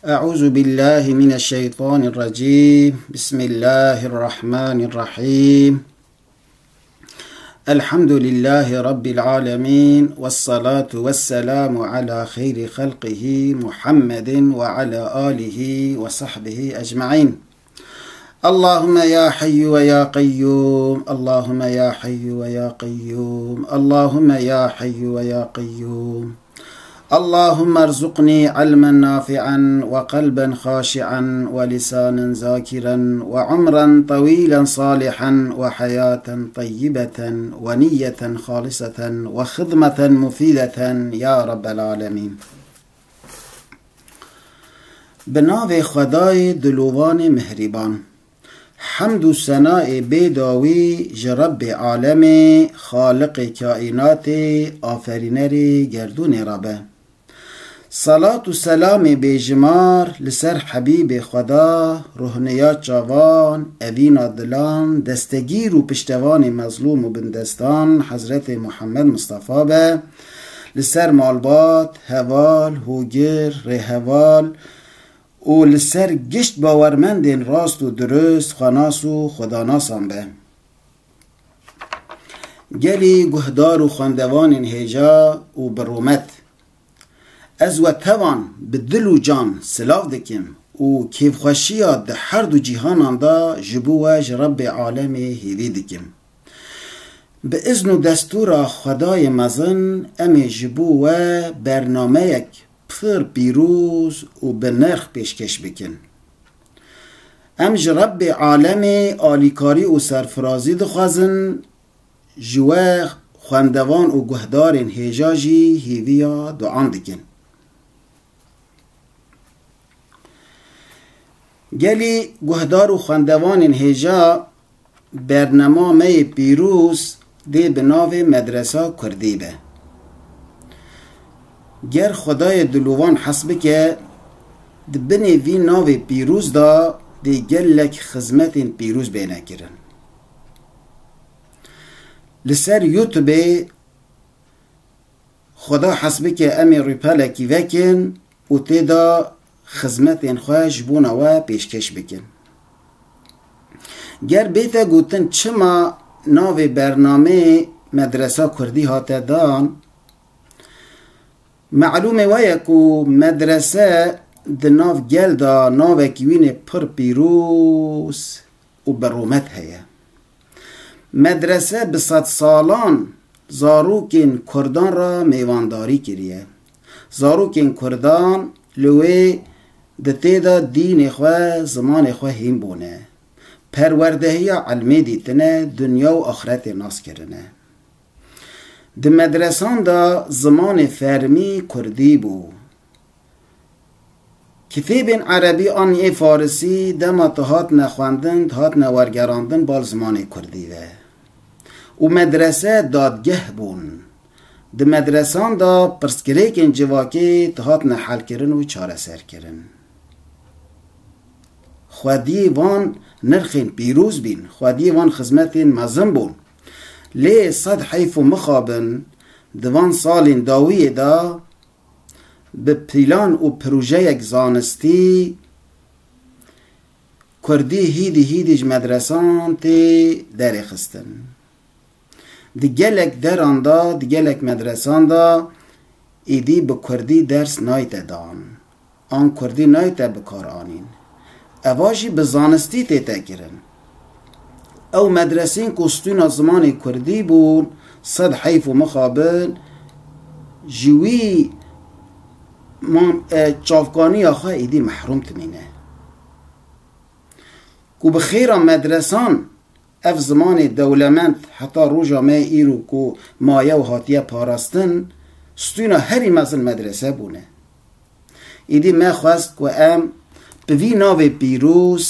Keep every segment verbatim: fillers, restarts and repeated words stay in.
أعوذ بالله من الشيطان الرجيم. بسم الله الرحمن الرحيم. الحمد لله رب العالمين، والصلاة والسلام على خير خلقه محمد وعلى آله وصحبه أجمعين. اللهم يا حي ويا قيوم، اللهم يا حي ويا قيوم، اللهم يا حي ويا قيوم. اللهم ارزقني علما نافعا وقلبا خاشعا ولسانا ذاكرا وعمرا طويلا صالحا وحياة طيبة ونية خالصة وخدمة مفيدة يا رب العالمين. Bi navê Xwedayê dilovan û mihrîban. Hemd û senayê bê dawî ji Rebbê alemê, Xaliqê kaînatê, aferînerê gerdûnê re be. Selat û selamê bêjimar li ser Hebîbê Xweda, ruhniya çavan, evîna dilan, destegîr û piştevanê mezlûm û bindestan, Hezretê Muhammed Mistefa be, li ser malbat, heval, hogir, rêheval, û li ser gişt bawermendên rast û dirust, xwenas û xwedanasan be. Gelî guhdar û xwendevanên hêja û bi rûmet, ez we tevan bi dil û can silav dikim û kêfxweşiya di her du cîhanan de ji bo we ji Rebbê alemê hêvî dikim. Bi izn û destûra Xwedayê mezin, em ê ji bo we bernameyek pir pîroz û bi nirx pêşkêş bikin. Em ji Rebbê alemê alîkarî û serfirazî dixwazin, ji we xwendevan û guhdarên hêja jî hêviya duan dikin. Gelî guhdar û xwendevanên hêja, bernama me yê pîroz dê bi navê Medresa Kurdî be. Ger Xwedayê dilovan hez bike, di binê vî navê pîroz de dê gelek xizmetên pîroz bêne kirin. Li ser YouTubeê Xweda hez bike em ê rûpelekî vekin û tê de xizmetên xwe ji bona we pêşkêş bikin. Ger bête gotin çima navê bernameyê Medresa Kurdî hate dan, melûmê we ye ku medrese di nav gel de navekî wînê pir pîroz û bi rûmet heye. Medrese bi sedsalan zarokên Kurdan re mêvandarî kiriye. Zarokên Kurdan li wê di tê de dînê xwe, zimanê xwe hîn bûne. Perwerdehiya ilmê dîtine, dinya û axretê nas kirine. Di medresan de zimanê fermî kurdî bû. Kitêbên erebî an ê farisî dema tu hatine xwendin, tu hatine wergerandin bal zimanê kurdî ve. Û medrese dadgeh bûn. Di medresan de pirsgirêkên civakê tu hatine helkirin û çareserkirin. Xwediyê van nirxên pîroz bîn, xwediyê van xizmetên mezin bûn. Lê sed heyf û mixabin di van salên dawiyê de bi plan û projeyek zanistî, kurdî hîdî hîdî ji medresan tê derêxistin. Di gelek deran de, di gelek medresan de êdî bi kurdî ders nayte dan. An kurdî nayte bikaranîn. Eva jî bi zanistî tête kirin. Ew medresên ku stûna zimanê kurdî bûn, sed heyf û mixabin, ji wî mam-, e, çavkaniya xwe êdî mehrûm dimîne. Ku bi xêra medresan ev zimanê dewlemend heta roja me îro ku maye û hatiye parastin, stûna herî mezin medrese bûne. Îdî me xwest ku em bi vî navê pîroz,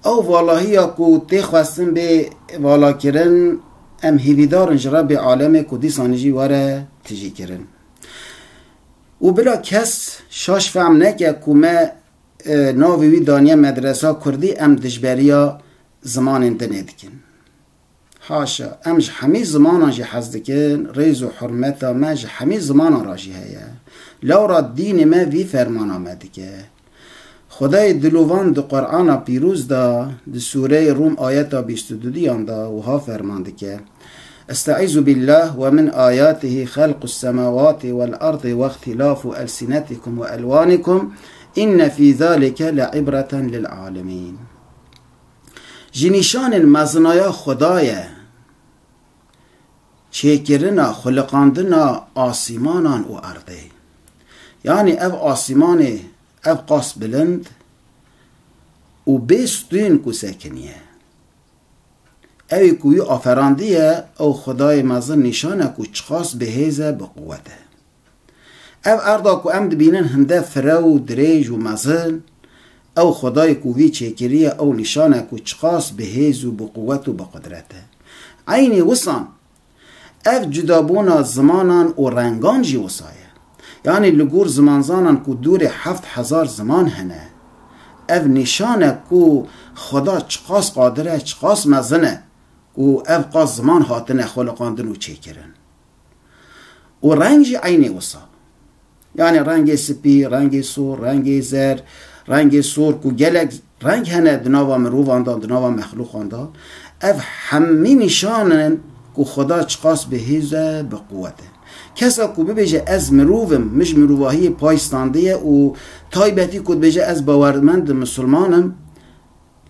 ew valahiya ku tê xwestin bê valakirin, em hêvîdar in ji Rebbê alemê ku dîsanî jî were tijîkirin. Û bila kes şaş fehm neke ku me, e, navê wî daniye Medresa Kurdî, em dijberiya zimanên dinê dikin. Haşa, em ji hemî zimanan jî hez dikin, rêz û hurmeta me ji hemî zimanan re jî heye. Lewra dînê me vî fermana me dike. Xwedayê dilovan di Qur'ana Pîroz de, di Sûreyê Rûm ayeta bîst û dudiyan de wiha ferman dike: Estaizu billah ve min ayatihi xelqus semawati vel ardi ve ihtilafu elsinetikum ve elwanikum inne fî zalike le ibreten lil alemin. Ji nîşanên mezinaya Xwedayê çêkirina, xuliqandina asîmanan û erdê. Yanî ev asîmanê, ev qas bilind û bê stûn ku sekiniye. Ew ê ku wî aferandiye, ew Xwedayê mezin nîşan e ku çiqas bi hêz e, bi quwet e. Ev erda ku em dibînin hinde firew û dirêj û mezin, ew Xwedayê ku vî çêkiriye, ew nîşan e ku çiqas bi hêz û bi quwet û bi qudret e. Eynî wisan, ev cudabûna zimanan û rengan jî wisa ye. Yanî li gor zimanzanan ku dûrê heft hezar ziman hene, ev nîşan e ku Xweda çiqas qadir e, çiqas mezin e, ku ev qas ziman hatine xuliqandin û çêkirin. Û reng jî eynê wisa. Yanî rengê spî, rengê sor, rengê zer, rengê sor ku gelek reng hene di nava mirovan de, di nava mexlûqan de. Ev hemî nîşan in ku Xweda çiqas bi hêz e, bi quwet e. Kesa ku bibêje, ez mirov im, min ji mirovahiyê pay standiye û taybetî ku dibêje, ez bawermend im, misilman im,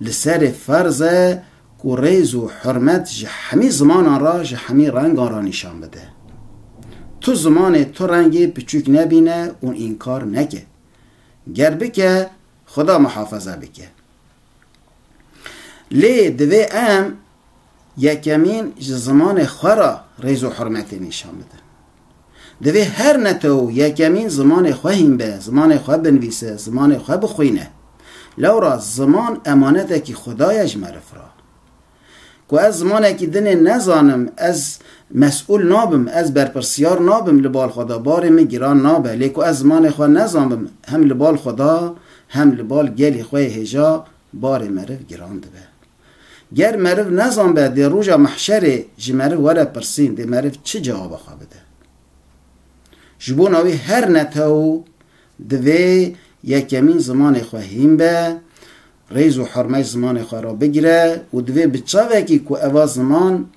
li serê ferz e ku rêz û hurmet ji hemî zimanan re, ji hemî rengan re nîşan bide. Tu zimanê, tu rengê piçûk nebîne û înkar neke. Ger bike, Xweda muhafaza bike. Lê divê em yekemîn ji zimanê xwe re rêz û hurmetê nîşan bidin. Divê her netew yekemîn zimanê xwe hîn be, zimanê xwe binivîse, zimanê xwe bixwîne. Lewra ziman emanetekî Xweda ye ji meriv re. Ku ez zimanekî dinê nezanim, ez mesûl nabim, ez berpirsiyar nabim li bal xwe de, barê min giran nabe. Lê ku ez zimanê xwe nezanbim, hem li bal xwe de, hem li bal gelê xwe yê hêja barê meriv giran dibe. Ger meriv nezanbe, dê roja mehşerê ji meriv were pirsîn, dê meriv çi cewaba xwe bide? Ji bona wî her netew divê yekemîn zimanê xwe hîn be, rêz û hurmey zimanê xwe re bigire û divê bi çavekî ku eva ziman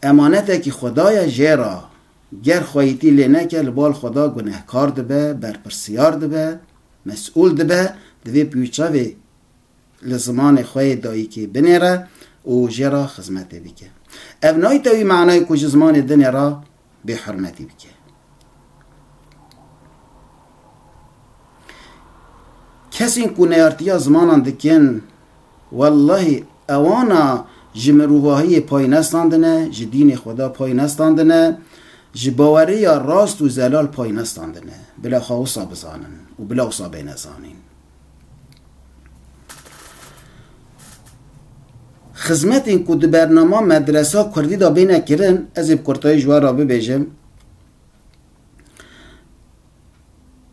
emanetekî Xweda ye jê re, ger xweyîtî lê neke, li bal Xweda gunehkar dibe, berpirsiyar dibe, mesûl dibe, divê bi wî çavê li zimanê xwe yê dayikê binêre û jê re xizmetê bike. Ev nayte wî manayê ku ji zimanê dinê re bêhurmetî bike. Kesên ku neyartiya zimanan dikin, wellahî ewana ji mirovahiyê pay nestandine, ji dînê Xweda pay nestandine, ji baweriya rast û zelal pay nestandine. Bila xwe wisa bizanin û bila wisa bêne zanîn. Xizmetên ku di bernama medresa kurdî de bêne kirin, ez ê bi kurtayî ji we re bibêjim.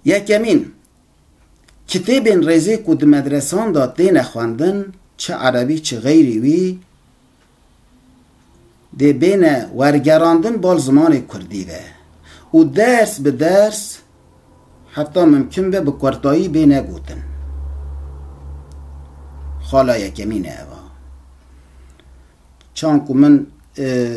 Yekemîn, kitêbên rêzê ku di medresan de têne xwendin, çi erebî, çi xeyrî wî, dê bêne wergerandin bal zimanê kurdî ve û ders bi ders heta mimkin be bi kurtayî bêne gotin. Xala yekemîn e eva. Çan ku min, e,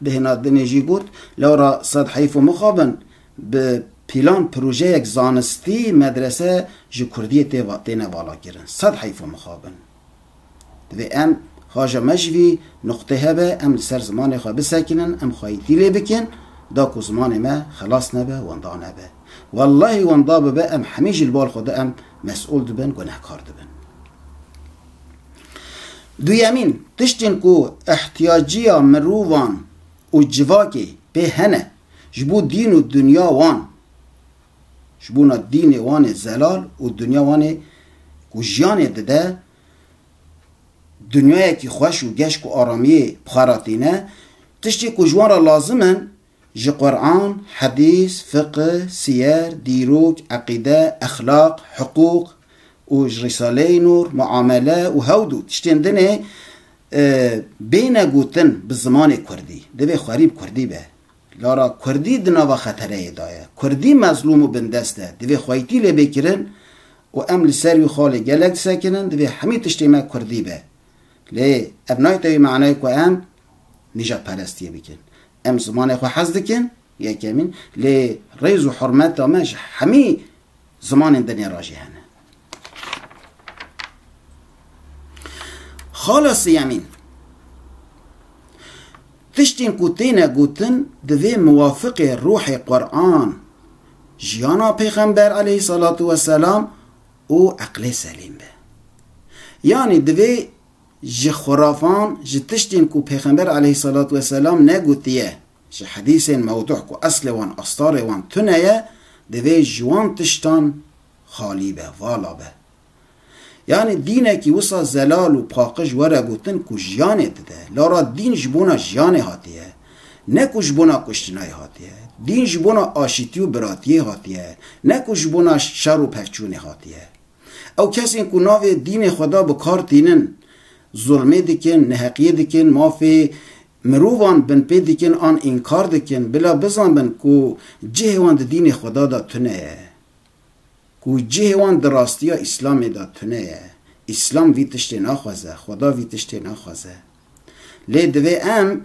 bêhna dinê jî got, lewra sed heyf û mixabin bi pîlan projeyek zanistî medrese ji kurdiyê tê va-, têne vala kirin. Sed heyf û mixabin. Divê em haja me ji vî nuqtê hebe, em li ser zimanê xwe bisekinin, em xweyîtî lê bikin, da ku zimanê me xelas nebe, wenda nebe. Wellahî wenda bibe, em hemî jî li bal xwe de em mesûl dibin, gunehkar dibin. Duyemîn, tiştên ku ihtiyaciya mirovan û civakê pê hene, ji bo dîn û dinya wan, ji bona dînê wan ê zelal û dinya wan ê ku jiyanê dide, dinyayekî xweş û geşk û aramiyê bi xwe re tîne, tiştê ku ji wan re lazim in, ji Quran, hedîs, fiqih, siyer, dîrok, eqîde, exlaq, hiqûq û ji Rîsaleyê Nûr, muamele û hewd û tiştên dinê e, bêne gotin bi zimanê kurdî. Divê xwerî bi kurdî be. Lara kurdî di nava xetereyê de ye. Kurdî mezlûm û bindest e. Divê xweytî lê bê kirin û em li ser wî xalê gelek disekinin, divê hemî tiştê me kurdî be. Lê ev nayte wî manayê ku em nîjadperestiyê bikin. Em zimanê xwe hez dikin, yekemîn, lê rêz û hurmeta me ji hemî zimanên dinê re jî hene. Xala siyemîn, tiştên ku têne gotin divê muwafiqê ruhê Quran, jiyana Pêxember aleyhissalatu vesselam û eqlê selîm be. Yanî divê ji xurafan, ji tiştên ku Pêxember aleyhissalatu vesselam negotiye, ji hedîsên mewduh ku eslê wan, astarê wan tune ye, divê ji wan tiştan xalî be, vala be. Yanî dînekî wisa zelal û paqij were gotin ku jiyanê dide. Lara dîn ji bona jiyanê hatiye. Ne ku ji bona kuştinayê hatiye. Dîn ji bona aşîtî û biratiyê hatiye. Ne ku ji bona şer û pevçûnê hatiye. Ew kesên ku navê dînê xwe da bi kar tînin, zulmê dikin, neheqiyê dikin, mafê mirovan binpê dikin an înkar dikin, bila bizanbin ku cihê wan di dînê xwe da de tune ye. Ku cihê wan di rastiya Îslamê de tune ye. Îslam vî tiştê naxwaze, Xweda vî tiştê naxwaze. Lê divê em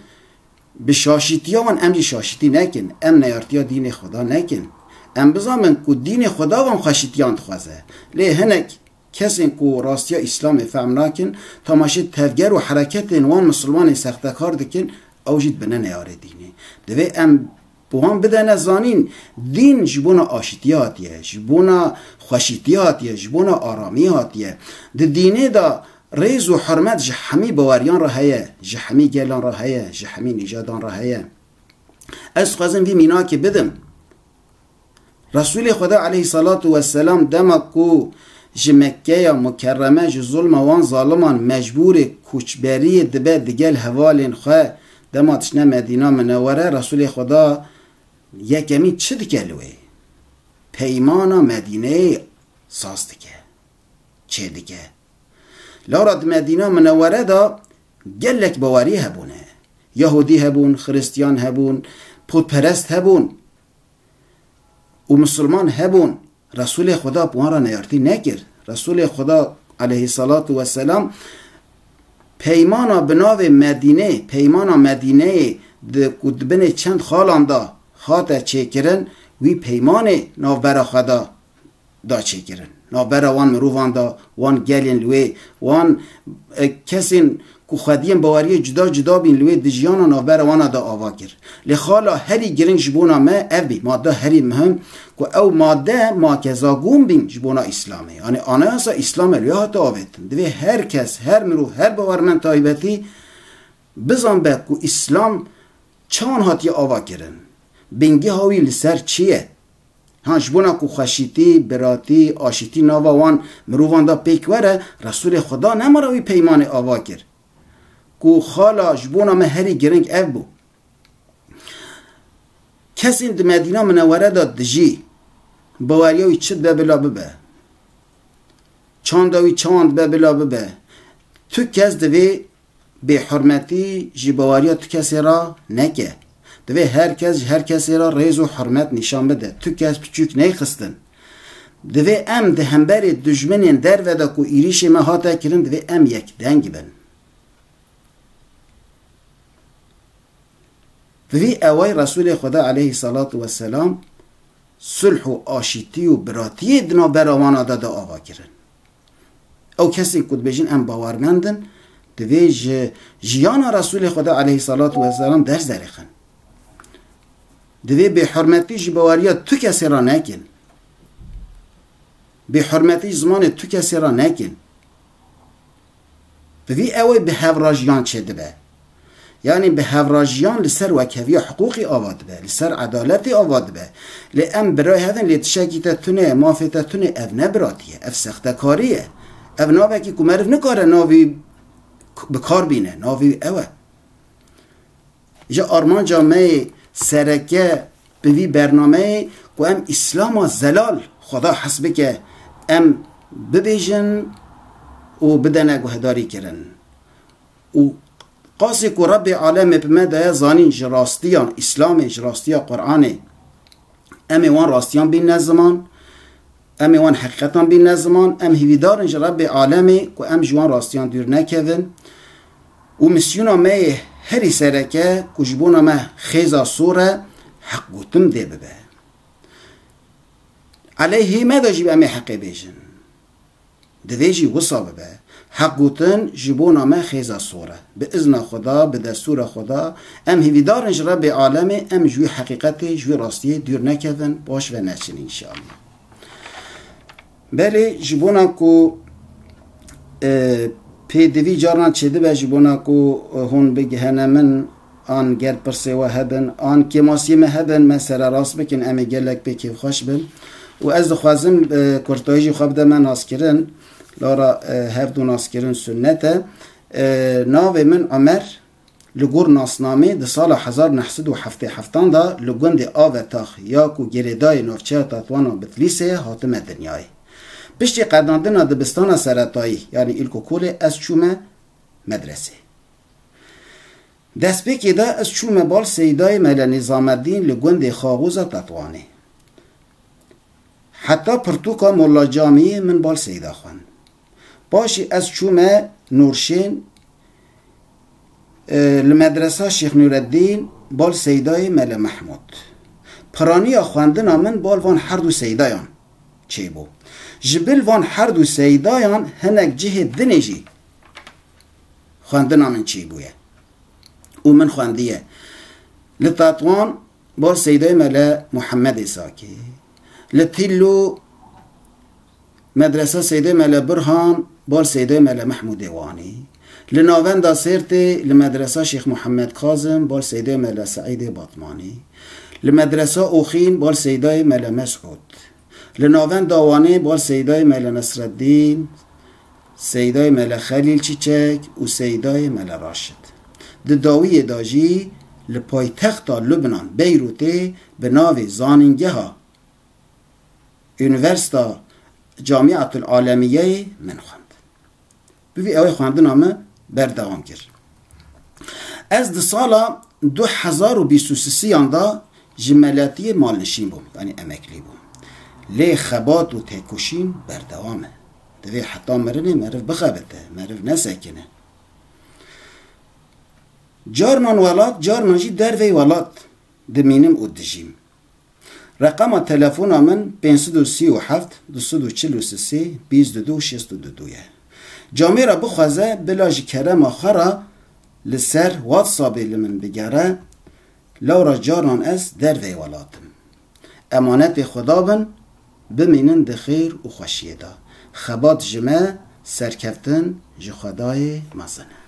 bi şaşîtiya wan em jî şaşîtî nekin. Em neyartiya dînê Xweda nekin. Em bizanbin ku dînê Xweda wan xweşîtiyan dixwaze. Lê hinek kesên ku rastiya Îslamê fehm nakin, temaşê tevger û hereketên wan misilmanên sextekar dikin, ew jî dibine neyarê dînê. Divê em bi wan bidene zanîn, dîn ji bona aşîtiyê hatiye, ji bona xweşîtiyê hatiye, ji bona aramiyê hatiye. Di dînê de rêz û hurmet ji hemî baweriyan re heye, ji hemî gelan re heye, ji hemî nîjadan re heye. Ez dixwazim vî mînakê bidim. Resulê Xweda aleyhissalatu vesselam dema ku ji Mekkeya Mukerreme, ji zulma wan zaliman mecbûrê koçberiyê dibe digel hevalên xwe, dema tiştine Medîna Minewere, Resulê Xweda yekemîn çi dike li wê? Peymana Medîneyê saz dike, çêdike. Lara di Medîna Minewere de gelek bawerî hebûne. Yahûdî hebûn, Xiristiyan hebûn, pûtperest hebûn û misilman hebûn. Resulê Xweda bi wan re neyartî nekir. Resulê Xweda aleyhissalatu vesselam peymana bi navê Medînê, peymana Medîneyê di, ku di binê çend xalan de hate çêkirin, wî peymanê navbera xwe da da çêkirin. Navbera wan mirovan da, wan gelên li wê, wan, e, kesên ku xwediyên baweriyê cuda cuda bîn li wê dijiyana navbera wana da ava kir. Lê xala herî giring ji bona me ev bî, madde herî muhim, ku ew madde makeza gûn bîn ji bona Îslamê. Yanî anayasa Îslamê li wê hate avêtin. Divê her kes, her mirov, her bawermend taybetî bizanbe ku Îslam çawan hatiye ava kirin. Bingeha wî li ser çi ye? Ha, ji bona ku xweşîtî, biratî, aşîtî nava wan mirovan de pêk were, Resulê Xweda nemara wî peymanê ava kir. Ku xala ji bona me herî giring ev bû. Kesên di Medîna Minewere de dijî, baweriya wî çi dibe bila bibe. Çanda wî çawan dibe bila bibe. Tu kes divê bêhurmetî ji baweriya tu kesê re neke. Divê her kes ji her kesê re rêz û hurmet nîşan bide. Tu kes piçûk neyxistin. Divê em di hemberê dijminên derve de ku êrîşê me hate kirin, divê em yekdeng bin. Bi vî ewayî Resûlê Xweda aleyhissalatu vesselam sulh û aşîtî û biratiyê di navbera wana de da ava kirin. Ew kesên ku dibêjin em bawermend in, divê ji jiyana Resûlê Xweda aleyhissalatu vesselam ders derêxin. Divê bêhurmetî ji baweriya tu kesê re nekin. Bêhurmetî ji zimanê tu kesê re nekin. Bi vî ewê bi hevra jiyan çêdibe. Yanî bi hevra jiyan li ser wekheviya hiqûqî ava dibe, li ser edaletê ava dibe. Lê em birayê hev in, lê tiştekî te tune ye, mafê te tune, ev ne biratî ye, ev sextekarî ye. Ev navekî ku meriv nikare navî bi kar bîne, navî ew e. Ji armanca me yê sereke bi vî bernameyê ku em Îslama zelal Xweda hes bike, em bibêjin û bidene guhdarî kirin. Û qasê ku Rebbê alemê bi me daye zanîn ji rastiyan Îslamê, ji rastiya Qur'anê, em ê wan rastiyan bînne ziman, em ê wan heqîqetan bînne ziman, em hîvîdar in ji Rebbê alemê ku em ji wan rastiyan dûr nekevin. Û misyona me yê herî sereke ku ji bona me xêza sor e, heq gotin dê bibe. Eleyhê me de jî em ê heqê bêjin. Divê jî wisa bibe. Heq gotin ji bona me xêza sor e. Bi izna Xweda, bi destûra Xweda, em hîvîdar in ji Rebbê alemê, em ji wî heqîqetê, ji wî rastiyê dûr nekevin, paş ve neçin înşallah. Belê ji bona ku, e, pêdivî carnan çêdibe ji bona ku, e, hûn bigihene min, an ger pirsê we hebin, an kêmasiyê me hebin, me sererast bikin, em ê gelek pê kêfxweş bin. Û ez dixwazim, e, kurtayî jî xwe bide me naskirin, lora, e, hevdu naskirin sunnet e. E, navê min Omer, li gor nasnamê di sala hezar neh sed û heftê heftan de li gundê Avetax ya ku girêdayê navçeya Tetwanan Bitlîsê ye hatime dinyayê. Piştî qedandina dibistana seretayî, yanî îlkokolê, ez çûme medresê. Destpêkê de ez çûme bal Seydayê Mele Nîzamedîn li gundê Xaxûza Tetwanê. Heta pirtûka Molla Camiyê min bal Seyda xwend. Paşî ez çûme Nûrşên, e, li medresa Şêx Nûreddîn bal Seydayê Mele Mehmûd. Piraniya xwendina min bal van herdu Seydayan çêbû. Ji bil van herdu Seydayan hinek cihê dinê jî xwendina min çêbûye û min xwendiye. Li Tetwan bal Seydayê Mele Muhemmedê Sakî, li Tîlû medresa Seydayê Mele Burhan bal Seydayê Mele Mehmûdê Wanî, li Navenda Sêrtê li medresa Şêx Muhemmed Kazim bal Seydayê Mele Seîdê Batmanî, li medresa Oxîn bal Seydayê Mele Mesûd, li Navenda Wanê bal Seydayê Mele Nesreddîn, Seydayê Mele Xelîl Çîçek û Seydayê Mele Raşid. Di dawiyê de jî li paytexta Lubnan, Beyrûtê, bi navê Zanîngeha Unîversîta Camiatul Alemiyeyê min xwend. Bi vî awê xwendina min berdewam kir. Ez di sala du hezar û bîst û sisiyan de ji meletiyê malnişîn bûm, yanî emeklî bûm. Lê xebat û têkoşîn berdewam e. Divê heta mirinê meriv bixebite, meriv nesekine. Carnan welat, carnan jî dervey welat dimînim û dijîm. Reqema telefona min pênc sed û sî û heft, du sed û çil û sê, bîst û du, şêst û du ye. Camêra bixwaze bila ji kerema xwe re li ser WhatsAppê li min bigere, lewra carnan ez dervey welat im. Emanetê Xweda bin, bimînin di xêr û xweşiyê de. Xebat ji me, serkeftin ji Xwedayê mezin e.